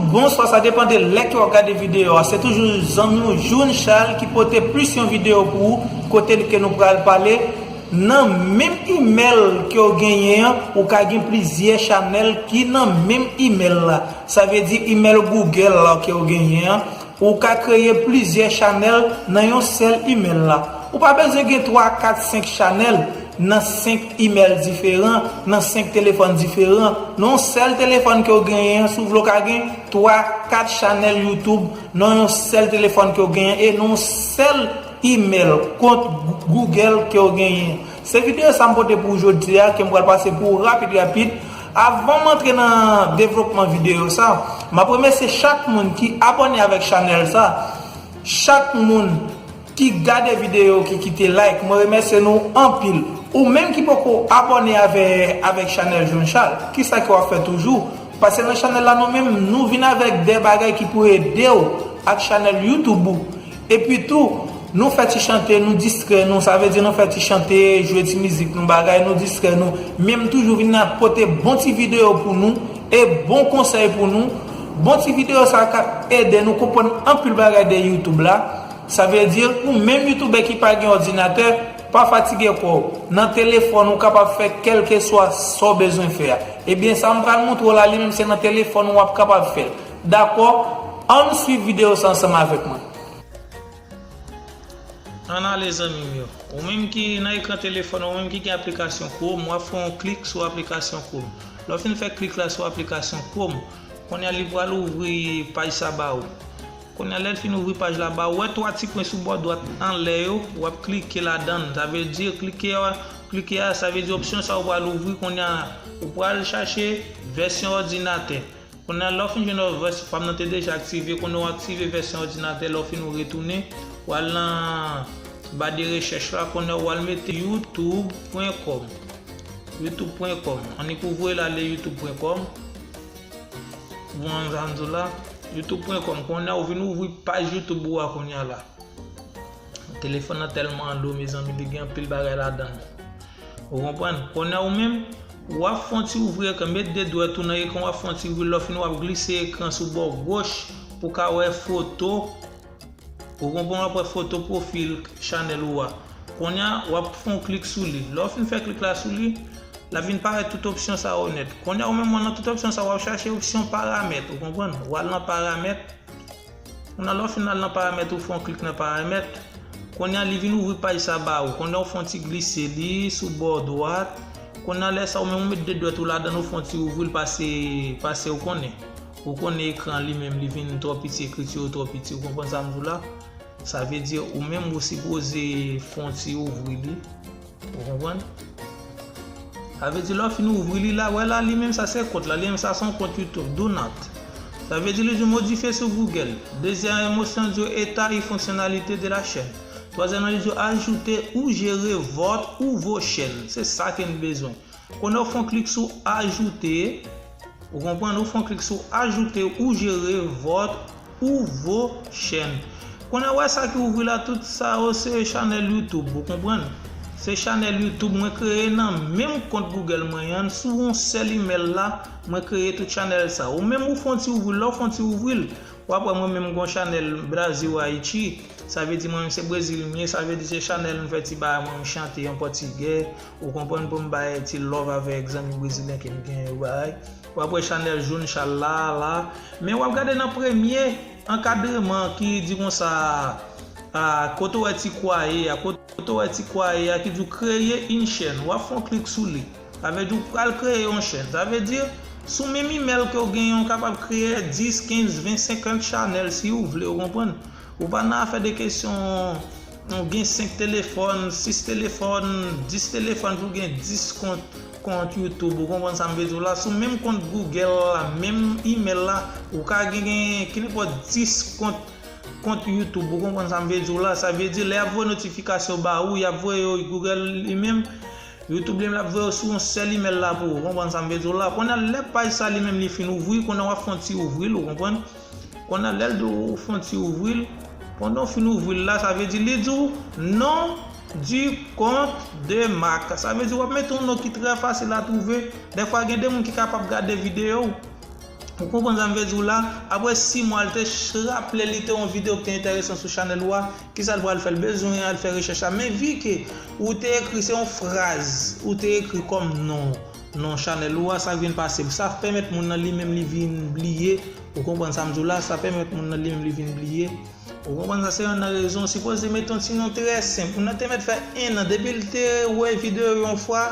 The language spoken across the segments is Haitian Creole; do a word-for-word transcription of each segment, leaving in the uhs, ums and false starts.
Bonswa, sa depann de lè ke w ap gade videyo a. Se toujou zanmi w June Charles ki pote plis yon videyo pou ou, kote ke nou pral pale nan menm imèl ke w genyen an, ou ka gen plizyè chanèl ki nan menm imèl la. Sa vle di imèl Google la ke w genyen an, ou ka kreye plizyè chanèl nan yon sèl imèl la. Ou pa bezwen gen twa, kat, senk chanèl nan senk imèl diferan, nan senk telefòn diferan. Nan yon sèl telefòn ke w genyen an, si w vle w ka gen twa, kat chanèl YouTube nan yon sèl telefòn ke w genyen e nan yon sèl imèl, kont Google ke w genyen. Se videyo sa m pote pou w jodi a, ke m pral pase pou w rapid, rapid. Avan m antre nan devlopman videyo sa, m ap remèsye chak moun ki abòne avèk chanèl sa, chak moun ki gade videyo, ki kite like, mwen remèsye nou anpil. Ou menm ki poko abòne avè, avèk chanèl June Charles, kisa ke w ap fè toujou? Pase nan chanèl la, nou menm, nou vin avèk de bagay ki pou ede w ak chanèl YouTube ou. Epi tou, nou fè ti chante, nou distrè nou, sa vle di nou fè ti chante, jwe ti mizik nou, bagay, nou distrè nou. Men m toujou vin ap pote bon ti videyo pou nou e bon konsèy pou nou. Bon ti videyo sa ka ede nou konprann anpil bagay de YouTube la. Sa vle di ou menm youtubè ki pa gen òdinatè, pa fatige kò w. Nan telefòn ou kapab fè kèlkeswa sa w bezwen fè a. Ebyen sa m pral montre w la, li menm se nan telefòn ou w ap kapab fè l. Dakò? Ann swiv videyo sa ansanm avèk mwen. Ann ale zanmi m yo. Ou menm ki nan ekran telefòn ou, ou menm ki gen aplikasyon Chrome, w ap fè yon klik sou aplikasyon Chrome. Lè w fin fè klik la sou aplikasyon Chrome, kounye a li pral ouvri paj sa ba ou. Kounye a lè l fin ouvri paj la ba ou, wè twa ti pwen sou bò dwat anlè yo, w ap klike ladan l. Sa vle di klike a, klike a, sa vle di opsyon sa ou pral ouvri kounye a, ou pral chache vèsyon òdinatè. Kounye a lè w fin jwenn yon vès, pa m nan te deja aktive, kounye a w aktive vèsyon òdinatè, lè w fin ou retounen, w al nan ba de rechèch la, kounye a w al mete youtube pwen kòm. Youtube pwen kòm. Annik ou voye l ale youtube pwen kòm. Bon, sa m di w la, youtube pwen kòm. Kounye a ou vin ouvri paj YouTube ou a kounye a la. Telefòn nan tèlman lo, mezanmi, li gen anpil bagay ladan l. Ou konprann? Kounye a ou menm, w ap fè yon ti ouvri ekran, met de dwèt ou nan ekran, w ap fè yon ti ouvri, lè w fin w ap glise ekran sou bò goch pou w ka wè foto. Ou konprann, w ap wè foto pwofil chanèl ou a. Kounye a, w ap fè yon klik sou li. Lè w fin fè klik la sou li, l ap vin parèt tout opsyon sa yo nèt. Kounye a, ou menm nan tout opsyon sa yo, w ap chache opsyon paramèt, ou konprann? W al nan paramèt. Kounye a, lè w fin al nan paramèt, ou fè yon klik nan paramèt. Kounye a, li vin ouvri paj sa ba ou. Kounye a, ou fè yon ti glise li sou bò dwat. Kounye a, lè sa, ou menm ou met de dwèt ou ladan l, ou fè yon ti ouvri l, pase, pase, ou konnen. Ou konnen ekran li menm, li vin twò piti, ekriti yo twò piti, ou konprann sa m di w la? Sa vle di, ou menm ou sipoze fè yon ti ouvri li. Ou konprann? Sa vle di, lè w fin ouvri li la, wè la, li menm sa se kont la, li menm sa se yon kont YouTube, do not. Sa vle di, li di modifye sou Google. Dezyèm opsyon di état et fonctionnalité de la chaîne. Twazyèm nan, li di ajouter ou gérer votre ou vos chaînes. Se sa ke n bezwen. Kounye a ou fè yon klik sou ajouter. Ou konprann? Ou fè yon klik sou ajouter ou gérer votre ou vos chaînes. Kounye a, wè sa ki ouvri la, tout sa yo se chanèl YouTube, ou konprann? Se chanèl YouTube mwen kreye nan menm kont Google mwen an, sou yon sèl imèl la, mwen kreye tout chanèl sa. Ou menm ou fè yon ti ouvri l, lè w fè yon ti ouvri l, w ap wè mwen menm m gon chanèl Brasil Haiti. Sa vle di mwen menm se Brezil m ye, sa vle di se chanèl m fè ti bagay mwen m chante an pòtigè, ou konprann, pou m bay ti love avèk zanmi brezilyen ke m gen yo bagay. W ap wè chanèl June Charles la, la. Men w ap gade nan premye ankadreman ki di konsa, a, kote w wè ti kwaye a, kote w wè ti kwaye a ki di w kreye yon chèn. W ap fè yon klik sou li. Sa vle di w pral kreye yon chèn. Sa vle di, sou menm imèl ke w genyen, w kapab kreye dis, kenz, ven, senkant chanèl si w vle, ou konprann? Ou pa nan afè de kesyon, ou gen senk telefòn, sis telefòn, dis telefòn pou w gen dis kont, kont YouTube. Ou konprann sa m vle di w la? Sou menm kont Google la, menm imèl la, ou ka gen, gen kenenpòt dis kont, kont YouTube. Ou konprann sa m vle di w la? Sa vle di, lè y ap voye notifikasyon ba ou, y ap voye yo Google li menm, YouTube li menm l ap voye w sou yon sèl imèl la pou ou. Ou konprann sa m vle di w la? Kounye a, lè paj sa li menm li fin ouvri, kounye a w ap fè yon ti ouvri l, ou konprann? Kounye a, lè l di w fè yon ti ouvri l, pandan w fin ouvri l la, sa vle di li di w nom du compte de marque. Sa vle di w ap mete yon non ki trè fasil a twouve. Dèfwa gen de moun ki kapab gade videyo w. Ou konprann sa m vle di w la? Apre sis mwa, l te ch- raple li te yon videyo ki te enteresan sou chanèl ou a. Kisa l pral fè? L bezwen al fè rechèch la. Men vi ke ou te ekri, se yon fraz ou te ekri kòm non, non chanèl ou a, sa k vin pase? Sa pèmèt moun nan li menm li vin bliye. Ou konprann sa m di w la? Sa pèmèt moun nan li menm li vin bliye. Ou konprann sa? Se yonn nan rezon. Sipoze mete yon ti non trè senp. Moun nan te mèt fè en an. Depi l te wè videyo yon fwa,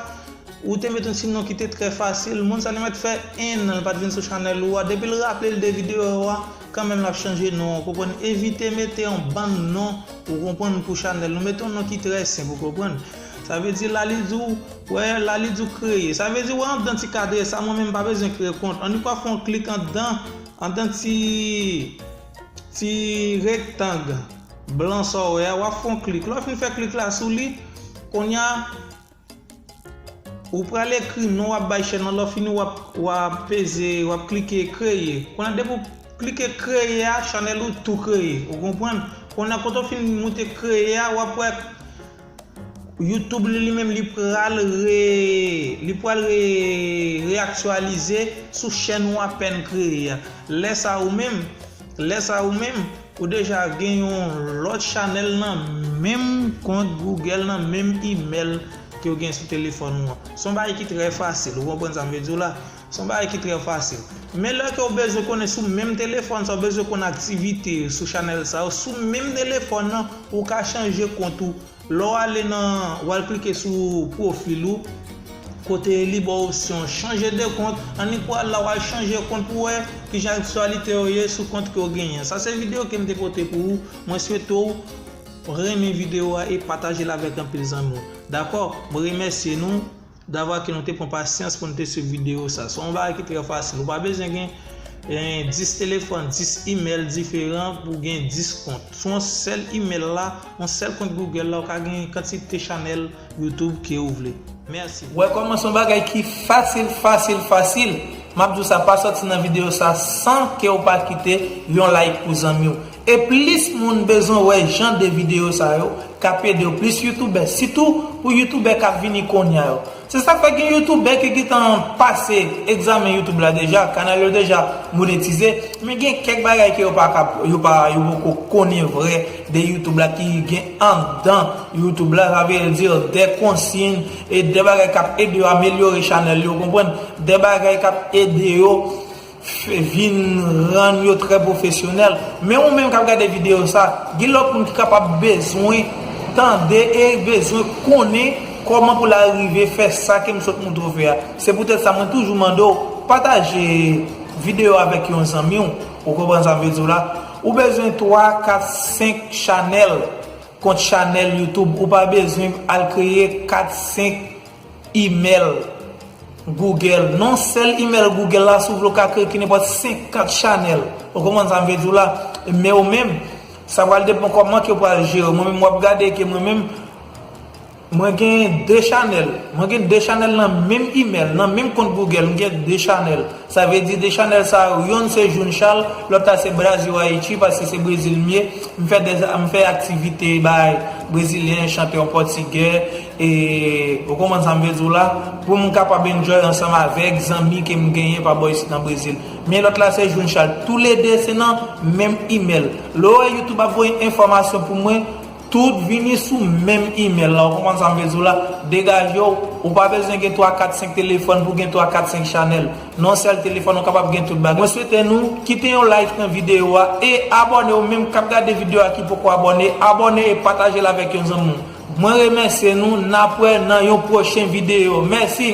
ou te mete yon ti non ki te trè fasil. Moun sa li mèt fè en an, li pa t vin sou chanèl ou a. Depi l raple l de videyo a, kanmenm l ap chanje non an. Ou konprann? Evite mete yon bann non, ou konprann, pou chanèl nou. Mete yon non ki trè senp, ou konprann? Sa vle di la, li di w, wè, la, li di w kreye. Sa vle di, wè, anndan ti kadre sa, mwen menm, m pa bezwen kreye kont. Annik w a fè yon klik anndan, anndan ti, ti rektang blan sa w wè a, w ap fè yon klik. Lè w fin fè klik la sou li, kounye a, ou pral ekri non w ap bay chèn nan, lè w fini, w ap, w ap peze, w ap klike kreye. Kounye a, depi w klike kreye a, chanèl ou tou kreye. Ou konprann? Kounye a, kote w fin moute kreye a, w ap wè YouTube li, li menm, li pral re, li pral re, reaktyalize sou chèn ou apèn kreye a. Lè sa ou menm, lè sa ou menm, ou deja gen yon lòt chanèl nan menm kont Google, nan menm imèl ke w gen sou telefòn ou an. Se yon bagay ki trè fasil, ou konprann sa m vle di w la? Se yon bagay ki trè fasil. Men lè ke w bezwen konnen sou menm telefòn sa, w bezwen konn aktivite sou chanèl sa yo, sou menm telefòn nan, ou ka chanje kont ou. Lè w ale nan, w al klike sou pwofil ou, kote li ba w opsyon chanje de kont, annik w al la, w al chanje kont pou w wè kijan aktyalite yo ye sou kont ke w genyen. Sa se videyo ke m te pote pou ou. Mwen swete w renmen videyo a e pataje l avèk anpil zanmi w. Dakò? Mwen remèsye nou davwa ke nou te pran pasyans pou nou te swiv videyo sa. Se yon bagay ki trè fasil. Ou pa bezwen gen, eh, dis telefòn, dis imèl diferan pou gen dis kont. Sou yon sèl imèl la, yon sèl kont Google la, ou ka gen kantite chanèl YouTube ke ou vle. Mèsi. Wè kòman se yon bagay ki fasil, fasil, fasil. M ap di w sa, pa sòti nan videyo sa san ke w pa kite yon like pou zanmi w. E plis moun bezwen wè jan de videyo sa yo k ap ede w, plis youtubè, sitou pou youtubè k ap vini kounye a yo. Se sa k fè gen youtubè ki gentan pase egzamen YouTube la deja, kanal yo deja monetize, men gen kèk bagay ke yo pa ka, yo pa, yo poko konnen vrè de YouTube la ki gen anndan YouTube la, sa vle di de konsiy e de bagay k ap ede yo amelyore chanèl yo, konprann? De bagay k ap ede yo f- vin rann yo trè pwofesyonèl. Men ou menm k ap gade videyo sa, gen lòt moun ki kapab bezwen tande e bezwen konnen kòman pou l arive fè sa ke m sot montre w fè a. Se poutèt sa mwen toujou mande w pataje videyo avèk yon zanmi w. Ou konprann sa m vle di w la? Ou bezwen twa, kat, senk chanèl, kont chanèl YouTube. Ou pa bezwen al kreye kat, senk imèl Google. Non, sèl imèl Google la, si w vle, w ka kreye ki nenpòt senkant chanèl. Ou konprann sa m vle di w la? Men ou menm, sa pral depann kòman ke w pral jere. Mwen menm, w ap gade ke mwen menm, mwen gen de chanèl. Mwen gen de chanèl nan menm imèl, nan menm kont Google, m gen de chanèl. Sa vle di de chanèl sa yo, yonn se June Charles, lòt la se Brasil Haiti, paske se Brezil m ye. M fè de, m fè aktivite bay brezilyen, chante an pòtigè, e ou konprann sa m vle di w la, pou m kapab enjoy ansanm avèk zanmi ke m genyen pa bò isit nan Brezil. Men lòt la se June Charles. Toulede se nan menm imèl. Lè w wè YouTube ap voye enfòmasyon pou mwen, tout vini sou menm imèl la. Ou konprann sa m vle di w la? Degaje w, ou pa bezwen gen twa, kat, senk telefòn pou gen twa, kat, senk chanèl. Nan yon sèl telefòn, ou kapab gen tout bagay. Mwen swete nou kite yon like nan videyo a e abòne, ou menm k ap gade videyo a ki poko abòne, abòne e pataje l avèk yon zanmi w. Mwen remèsye nou, n ap wè nan yon pwochen videyo. Mèsi.